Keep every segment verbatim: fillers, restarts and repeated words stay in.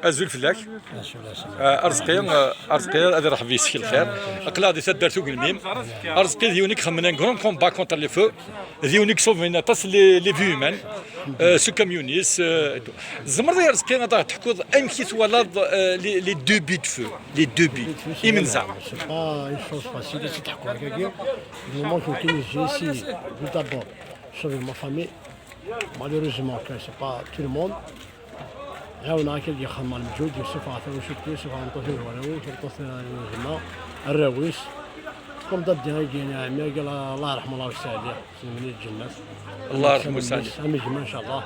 Azul fell-ak. Ah, Arezqi, ah, Arezqi, ad iṛḥeb yes-k lxir. Aql-aɣ di taddart Ugelmim. Arezqi d yiwen i ixemmen un grand combat contre les feux. D yiwen i yessauven aṭas les, les vies humaines. Euh, s ukamyun-is, euh, et tout. Tzemreḍ ay Arezqi ad aɣ-d-teḥkuḍ amek i twalaḍ, euh, les, les deux buts de feu, les deux buts, imenza. C'est pas une chose facile, c'est très compliqué. Du moment que tu es ici, tout d'abord, sauver ma famille. Malheureusement, que c'est pas tout le monde. Ɛawneɣ akka deg yexxam ɣer lmeǧhud, yessufeɣ tawacult-is, yessufeɣ tameṭṭut i warraw-is, tameṭṭut n gma, arraw-is. Comme daddi-agi n ɛemmi-agi, Allah, Allah yerḥem, Allah yesɛi, s lemni n lǧennet. Allah yerḥem, am gma, inchallah.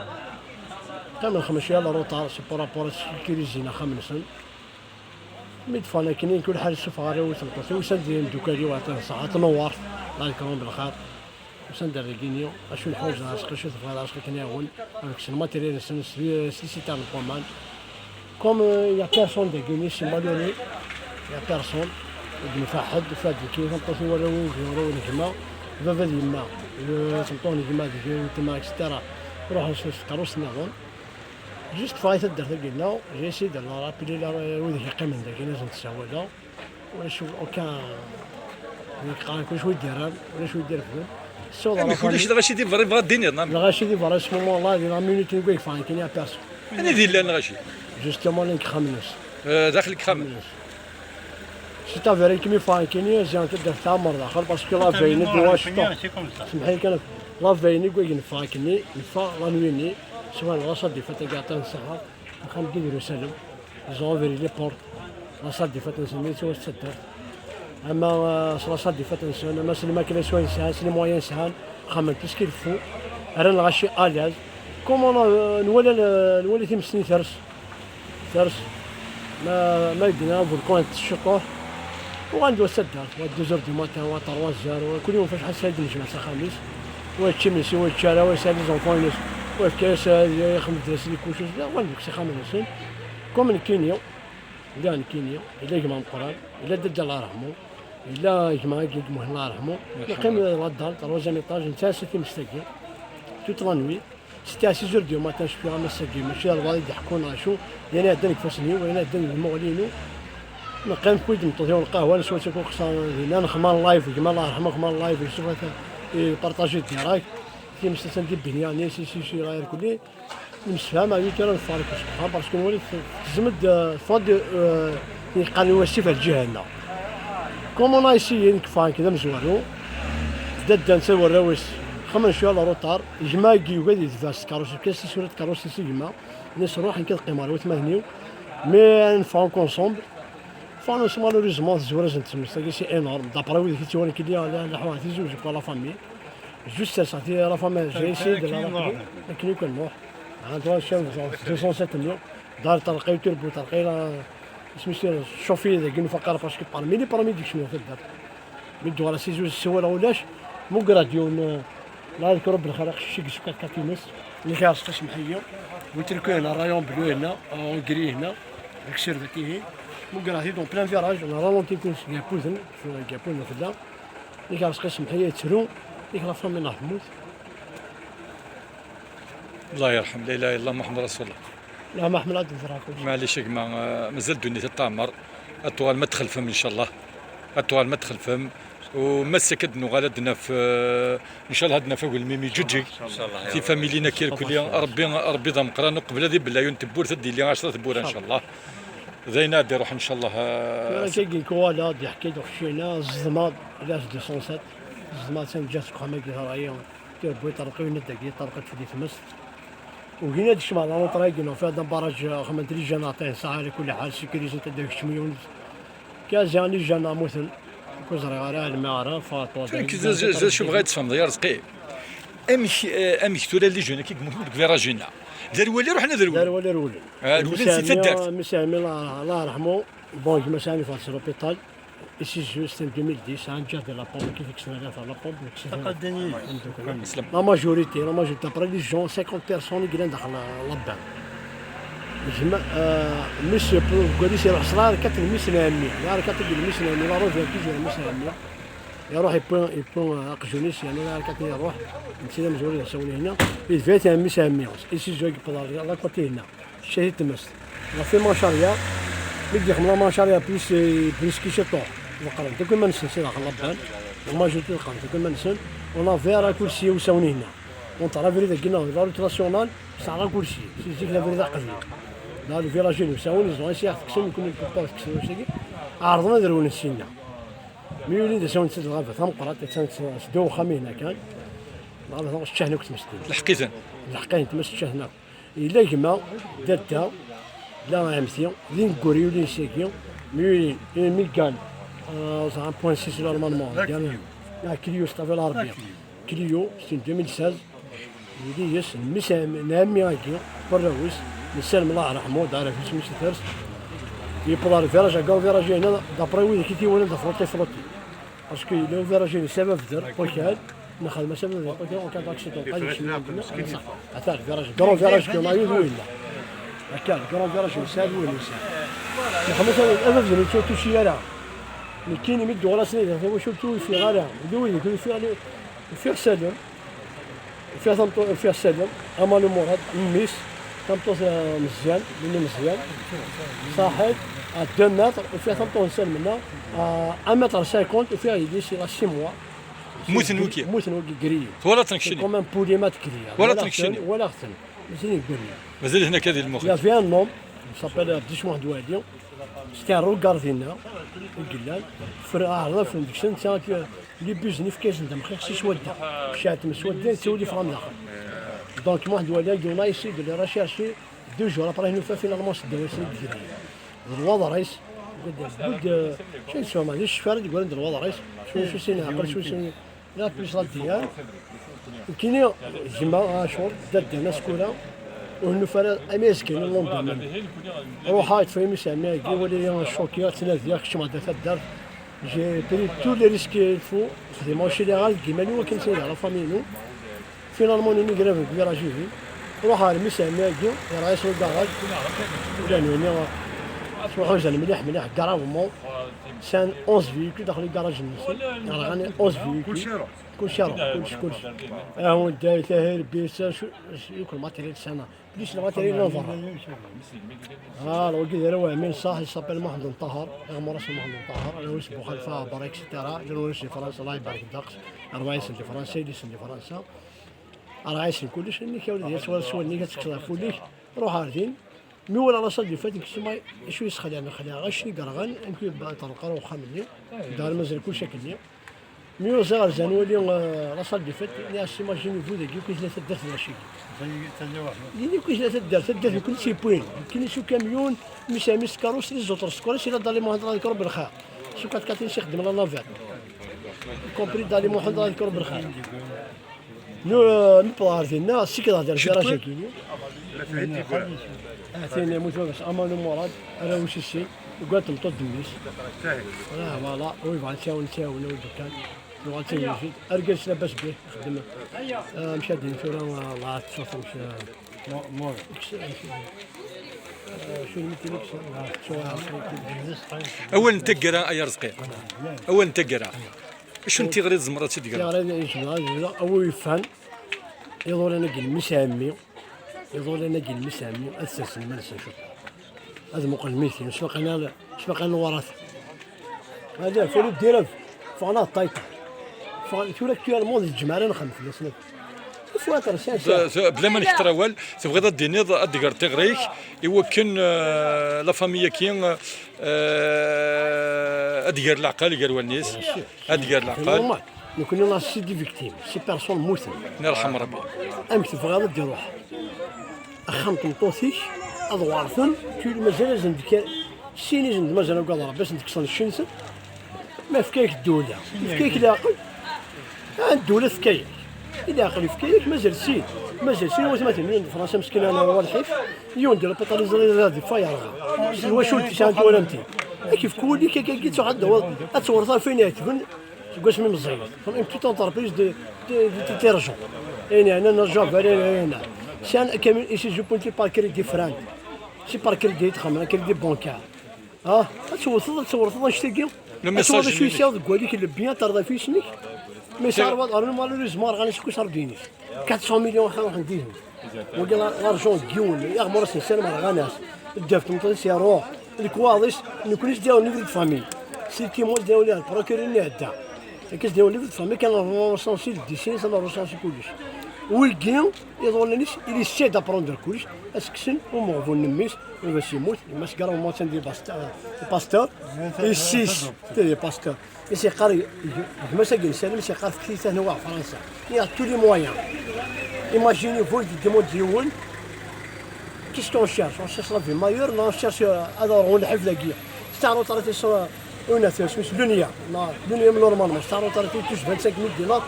Qqimen xemsa yal ruṭar, c'est par rapport à sécuriser axxam-nsen. Mi d-ffɣen akken, kul ḥal yessufeɣ arraw-is, tameṭṭut-is, usan-d imeddukal-iw, ɛeṭṭen ṣṣeḥḥa, tnewwert, Allah yekrem belxir. Usan-d ar dagini, acu neḥwaǧ d Arezqi, acu tebɣiḍ Arezqi ad k-iɛawen, avec le matériel-nsen, s, s les citernes n waman. Comme, euh, il y a personne dagini, c'est malheureux, il y a personne. Ur d-nufa ḥedd, nufa-d nekki, tameṭṭut n warraw-iw, d warraw n gma, baba d yemma, d tameṭṭut n gma, d weltma, et cetera. Ruḥen s, s tkeṛṛust nniḍen. Juste ffɣeɣ i taddart-agi-nneɣ, j'ai essayé de la rappeler, la, wid i yeqqimen dagi, ad sen-d-ssawaleɣ. Ulac aucun, nekk qqaren kullec wi d-yerran, ulac wi d-irefden. Ssiwḍeɣ amek ulac lɣaci di berra, yebɣa ad d-iniḍ, neɣ? Lɣaci di berra, s moment-là, di la minute n wayeg ffɣen kan, il y a personne. Anida i llan lɣaci? Justement, llan deg yexxamen-nsen. Euh, daxel deg yexxamen. C'est avéré que mi ffɣen kan, ziɣen taddart teɛmer daxel, parce que la veille-nni deg Washington. Semḥ-iyi kan, la veille-nni deg wayeg neffeɣ akkenni, neffeɣ la nuit-nni, swan la salle des fêtes-agi aṭas n ṣṣeḥḥa. Axxam n Yidir Usalem, ils ont ouvert les portes. La salle des fêtes-nsen mi yettwaɣ s taddart. Ama, euh, s la salle des fêtes-nsen, ama s lmakla s wayen sɛan, s les moyens sɛan, xedmen tout ce qu'il faut. Rran lɣaci à l'aise. Comme on a, euh, nwala, euh, nwala times-nni ters. Ters. Ma, ma yegna vulkan yeṭṭes ciṭuḥ. Uɣalen-d wa s taddart, wa deux heures du matin, wa trois heures, wa kul yiwen f acḥal ssaɛa i d-nejmeɛ s axxam-is. Wa yečča imensi, wa yečča ara, wa yesɛa les enfants-ines, wa yefka-as, eh, ixdem-d les couches, la, wa deg ixxamen-nsen. Comme nekkini, lliɣ nekkini, yella gma ameqqran, yella dadda Allah yerḥmu, yella gma-agi deg Muhin Allah yerḥmu. Neqqim la dalle, troisième étage, nettas timest-agi, toute la nuit. C'était à six heures du matin, je suis à Massagui, mačči d albaḍ i d-ḥekkun neɣ acu, yan iɛeddan deg ifassen-iw, yan iɛeddan deg lmuɣli-inu. Neqqim, tewwi-d tmeṭṭut-iw lqahwa, neswa-tt akk uqṣan dinna, nexma live, gma Allah yerḥmu, xma live, Yusuf ata, ipartaji direct. Times atan di Bini, yani, si, si, si, ɣayr kulli. Nemsefham, à huit heures ad neffeɣ seg uxxam, parce que nwali tezmed, euh, teffeɣ-d, euh, yeqqaren i wasif ar lǧiha-nneɣ. Comme on a essayé, nekk ffɣeɣ nekk d amezwaru, dadda netta d warraw-is, xemmen cwiya la retard, gma-agi yugi ad yedfeɛ s tkeṛṛust, yefka-as tisura n tkeṛṛust-is i gma, yenna-as ruḥ, nekk ad qqimeɣ ɣer watmaten-iw, mais ad neffeɣ akk ensemble. Ffɣen ensemble, malheureusement, tezwar-asen tsemest-agi, c'est énorme, d'après wid i tt-iwalan, nekk lliɣ la, la, la, tizi Uzzu pour la famille. Juste ça, ça, la famille, j'ai essayé de la rappeler, akken i kan nruḥ. Ɛad tura kečč, deux cent sept-nni, dar Ṭerqi, turbu Ṭerqi, la, isem-is, chauffier dagi n ufaqar, parce que parmi les premiers deg kecmen taddart. Mi d-uɣaleɣ si Uzzu, ssawaleɣ ulac, mugreɣ-d yiwen, la yedker Rebbi lxir, aqcic i yessukkar kat-ines, nekk Arezqi, semḥ-iyi, witruku hna, rayon bleu hna, en gris hna, deg sirdat ihi, mugreɣ-t-id en plein virage, la ralenti-ines deg Yapuden, deg Yapuden fell-a, nekk Arezqi, semḥ-iyi, yettru, nekk la famille-nneɣ temmut. Allah yerḥem, la ilaha illallah Muḥemmed Rasulullah. Neɛma ḥemmel ad d-ẓreɣ kullec. Maɛlic a gma, eh, mazal ddunit ad teɛmer. Ad tuɣalem ad txelfem, ncallah. Ad tuɣalem ad txelfem. U ma ass-a akka ad nuɣal ad naf, eh, ncallah ad naf agelmim iǧuǧeg. Ncallah, ya Tifamilin akka irkelli. Ṛebbi, Ṛebbi d ameqqran, uqbel ad ibella yiwen tewwurt ad d-yili ɛecra tewwura, ncallah. D ayen ad d-iruḥen, ncallah, eh, Tura kagi kwala, d-iḥki-d uxcina, ẓḍma, l'âge de cent sept. Ẓḍma, d-ǧǧiɣ seg uxxam-agi, ɣer-i. Tirebbi ṭerqi, winna dagi ṭerqet fell-i tmest. Ugin ad kecmeɣ ɣer l'entrée-agi, neɣ fiɣ-d abaraj, xedmen-t les jeunes aṭas, sɛa ala kulli ḥal, sécurisent ad d-kecmen yiwen. Quinze ans les jeunes mmuten, ur ẓriɣ ara, ɛelmeɣ ara, ffɣeɣ ṭṭuḍ. Tura nekk d, d, d acu bɣiɣ ad tfehmeḍ, ay Arezqi? Amek, eh, amek tura les jeunes-agi yemmuten deg virage-inna? D arwali ruḥen ad rewlen? D arwali rewlen. Ah, rewlen si taddart. Mmi-s ɛemmi, Allah, Allah yerḥmu, bon, gma-s ɛni ffɣeɣ si l'hôpital. Ici, juste en deux mille dix, hein, déjà de la pompe, qui fait que ça va faire la pompe, donc c'est Taqaddani. La majorité, la majorité, d'après les gens, cinquante personnes qui viennent dans la, la banque. Je me, euh, monsieur, pour vous dire, c'est la, c'est la carte de monsieur Nami. La carte de monsieur Nami, la revient qui vient monsieur Nami. يروح يبون، يبون، آه، أقجونيس، يعني، لا، كاتني يروح. نسينا مزوري يسوي هنا. يدفعت عن ميس عمي. إيش يزوج بضار، الله كوتي هنا. Cahit tmest. La fait mancharia. Mi d-yexdem la mancharia plus, euh, plus kichito. Ḍeqqren-t akk iman-nsen si daxel laban. La majorité ḍeqqren-t akk iman-nsen. On a ouvert akursi i usawen-inna. On tara abrid-agi neɣ la route nationale, tesɛa akursi. Si zik d abrid aqdim. Là, le village n usawen, ils ont essayé ad t-kksen, nekni nekk pas kksen wacagi. Ɛerḍen ad rewlen ssinna. Mi yulin d asawen s lɣaba tameqqrant, attan s, s ddaw uxxam-inna kan. Lɣaba tameqqrant, ččahen akk tmestin. Lḥeqq-iten. Lḥeqq-iten, tmest ččahen akk. Yella gma, dadda, la ɛemti, d ineggura yulin sagi, mi, mi ggan, euh, un point six normalement, ggan, ah, Clio, c'est avec l'arabia. Clio, c'est une deux mille seize, yuli yes, mmi-s n ɛemmi-agi, warraw-is, nessaram Allah yerḥmu, d ara fi isem-is iters. Yewweḍ ɣer virage, agi virage-ina, d'après wid i t-iwalan, d afrotti frotti. Parce que yella uvirage-inu s ababder, wakal, nexdem-as ababder, wakal, wakal d aksidan, qal yekcem deg-, ata lviraj, grand viraj kan, ayu d winna. Akka, grand viraj yesɛa d winna yesɛa. Nexdem-as ababder, ur tt-tuci ara. Nekkini mi d-uɣal ass-nni, tawacult ur ufiɣ ara. D wid i ufiɣ, ufiɣ Salem. Ufiɣ tameṭṭut, ufiɣ Salem, Amanu Murad, mmi-s, tameṭṭut, eh, Meẓyan, mmi Meẓyan. Saḥel, à deux mètres, ufiɣ tameṭṭut n Salem-nna, à un mètre cinquante, ufiɣ yelli-s, il a six mois. Mmuten wiki. Mmuten wiki, grillés. Twalaḍ-ten keččini? C'est comme un poulet mort grillé. Twalaḍ-ten keččini? Walaɣ-ten, walaɣ-ten. Mazal yeggan. Mazal hna akka di lmux. Il y avait un homme, il s'appelle Abdic Mohamed Wali. C'était un rougar dinna, i yellan. Fren, ɛerḍen fren deg-sen, netta, les bus-nni fkan-asen-d amxiq si swadda. Cɛeṭ meswadda, yettawel ifɣam daxel. Donc, Mohamed Wali, on a essayé de le rechercher deux jours après, nufa finalement s ddaw-is i d-yegri. D lwaḍer-is, d, d, d, cay neswa, ma d ccfara, d-gwaran d lwaḍer-is, cwi, cwi sin ɛqel, cwi sin, la plus la diyar. Nekkini, gma Acur, dadda-m askura, ur nufi ara, ami azekka-nni n lendemain. Ruḥeɣ, yeṭṭef-iyi mmi-s ɛemmi-agi, wali-yi ccukiɣ, ttnadiɣ, kecmeɣ-d ar taddart. J'ai pris tous les risques qu'il faut, xdimeɣ ucili ɣer deg iman-iw akken sɛideɣ la famille-inu. Finalement, nini grave deg virage-ihi. Ruḥeɣ ɣer mmi-s ɛemmi-agi, yerɣa-yasen ugaṛaj. Ula nini, smuḥuzen mliḥ, mliḥ, gravement. Sɛan onze véhicules daxel ugaṛaj-nsen. Yerɣan onze véhicules. Kulci iruḥ. Kulci iruḥ, kulci, kulci. Ahun, day, tahir, bis, yakk lmatéryal sɛan. Plus lmatéryal n berra. Ah, wagi d arraw ɛemmi-s, صح, il s'appelle Mohamed Nṭaher, iɣmur-as Mohamed Nṭaher, arraw-is Buxalifa, Barra, et cetera. Llan warrac di Fransa, Allah ibarek ddeqs. Rrwaḥ-nsen di Fransa, yelli-sen di Fransa. Rrwaḥ-nsen kullec, nnig awlad, yas wara s wallen-ik, ad tekkeḍ ɣef wul-ik. Ruḥ ar din. Mi walaɣ la salle des fêtes, nekk sima acu yesxelɛen, xelɛeɣ acni yerɣan, amek yebba terreq ɣer uxxam-nni. Dar mazal kullec akkenni. Mi uẓeɣ ar zan wali, eh, la salle des fêtes, nniɣ-as imagine bu dagi, kullec la taddart d acu. Yini kullec la taddart, taddart nekkni s yewwin. Nekkni s ukamyun, mi sɛiɣ mi s tkeṛṛust, les autres squares, il a Dali Mohamed, Allah yezker belxir. S ukatkati-ines ixeddem la navette. Y compris Dali Mohamed, Allah yezker belxir. Nu, eh, newweḍ ɣer dinna, ssikdeɣ-d ar virage-agi. Atin yemmut baba-s, Amanu Murad, arraw-is sin, ugaɣ tmeṭṭut d mmi-s. Ah, voilà, wi bɣan ttɛawen, ttɛawen, wi d-kan. Nuɣal d tagnizit. Argaz-is labas bih, ixeddem. Ah, amek ad d-yini tura, ah, Allah, tettwaṭ amek, ah, ah, acu n lmitri, ah, tettwaṭ. Awal n taggara, ay Arezqi. Awal n taggara. Acu n tiɣri tzemreḍ ad tt-id-greḍ? Tiɣri n yizemreḍ ad yezreɣ, a wi yeffan, iḍulan-agi n mmi-s ɛemmi, iḍulan-agi n mmi-s ɛemmi, ad sersen iman-nsen cwiṭ. Ad muqlen mi tin, ttfaqen al-, ttfaqen lwarat. Hada, fulu dirab, ffɣen-aɣ ṭṭayṭa. Ffɣen, tura actuellement di lǧemɛa ara nxemmem fell-asen akk. Ffwaṭer, sɛan, sɛan. Te-, te-, bla ma nekter awal, tebɣiḍ ad d-tiniḍ, ad d-tegreḍ tiɣri-k, i wakken, euh, la famille-agi, euh, ad d-ger leɛqel gar wallen-is. Ad d-ger leɛqel. C'est normal. Nekkni, là, c'est des victimes, ces personnes mmuten. Yerḥem Rebbi. Amek tebɣiḍ ad d-iruḥ axxam n tmeṭṭut-ik, ad ɣerten, tu mazal-asen-d kra, sin-asen-d mazal agad Rebbi, ad sen-d-kksen cci-nsen? Ma yefka-yak ddula, yefka-yak leɛqel, ah, ddula tefka-yak. I leɛqel yefka-yak, mazal sin, mazal sin watmaten-nni n Fransa meskin, ana wa lḥif, yiwen di l'hôpital iẓri di fayerɣa. S lwacul tesɛa n twalamti. Ad k-yefk wul-ik, akka, akka, ad tṛuḥ ad d-tawiḍ, ad tewreḍ ɣef wayen iɛetben, seg wasmi meẓẓiyet. Une petite entreprise de, de, de détergent. Ayen yeɛnan ajaber, ayen yeɛnan. Sɛan akamyun Isuzu Pointer par crédit franc. C'est par crédit, txedmeḍ crédit bancaire. Ah, ad tewteḍ, ad tewteḍ annect-agi. Le message ad tewteḍ acu yesɛa deg walik, le bien, terḍa ɣef yisem-ik. Mais ça, malheureusement, rɣan-as akk iṣerdiyen-is. Quatre cents millions xir ruḥen dihin. Wagi la- l'argent n yiwen, iɣmur asen sani merɣanas. Ddaf tmeṭṭut-is iruḥ. Lekwaɣeḍ-is, nekkni s d-yawen livret de famille. Si le kimo s d-yawen le procureur-nni iɛedda. Akka s d-yawen livret de famille, kan recensi le dessin, kan recensi kullec. Wigi, iḍulen-is, il essaie d'apprendre kullec, ad s-kksen umeɣbun n mmi-s, baba-s yemmut, yemma-s gar umwan d pasteur, pasteur, yessi-s, d pasteur. I s-yeqqar gma-s agi n Salim, i s-yeqqar fket-iyi tanwa ɣer Fransa. Il a tous les moyens. Imaginez-vous, il demande yiwen. Qu'est-ce qu'on cherche? On cherche la vie meilleure, non, on cherche euh, ad ɣur lḥif dagi. Staɛru ṭarat isra une affaire, c'est Lunia. Non, Lunia, normalement, staɛru ṭarat tous vingt-cinq mille dinars.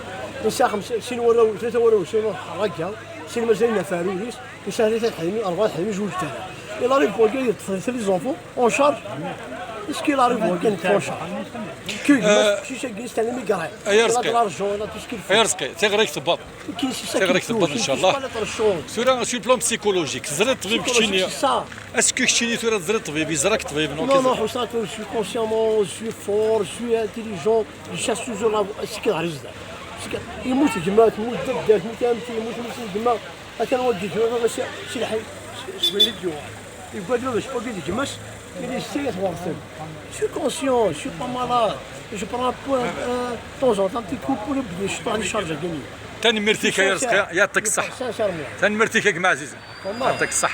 Yesɛa xemsa, sin warraw, tlata warraw, sin ḥraga, sin mazal-ina ferruris. Yesɛa tlata ḥrimi, rebɛa ḥrimi, zewǧ tara. Il arrive pour gagner les enfants en charge. Est-ce qu'il arrive pour gagner en charge? Que gma-s, kcic-agi, c'est un immigré. Ay Arezqi. Il a de l'argent, il a tout ce qu'il faut. Ay Arezqi, tiɣri-k tewweḍ. Tiɣri-k tewweḍ, inchallah. Tura, sur le plan psychologique, teẓriḍ ṭṭbib keččini. Est-ce que keččini tura teẓriḍ ṭṭbib, yeẓra-k ṭṭbib, non? Non, non, Ḥusna, je suis consciemment, je suis fort, je suis intelligent, je cherche toujours la voie. Est-ce qu'il arrive? Yemmut gma, temmut dadda, temmut ɛemti, yemmut mmi-s n gma. Atan wagi gma, baba-s si lḥay, s wayen i d-yuɣal. Yewwad baba-s, wagi d gma-s, il essaie ad t-ɣersen. Je suis conscient, je suis pas malade. Je prends un peu, euh, de temps en temps un petit coup pour oublier, je suis pas en charge à gagner. Tanemmirt-ik ay Arezqi, yɛeṭṭik ṣṣeḥ. Sincèrement. Tanemmirt-ik a gma ɛzizen. Wallah. Yɛeṭṭik ṣṣeḥ.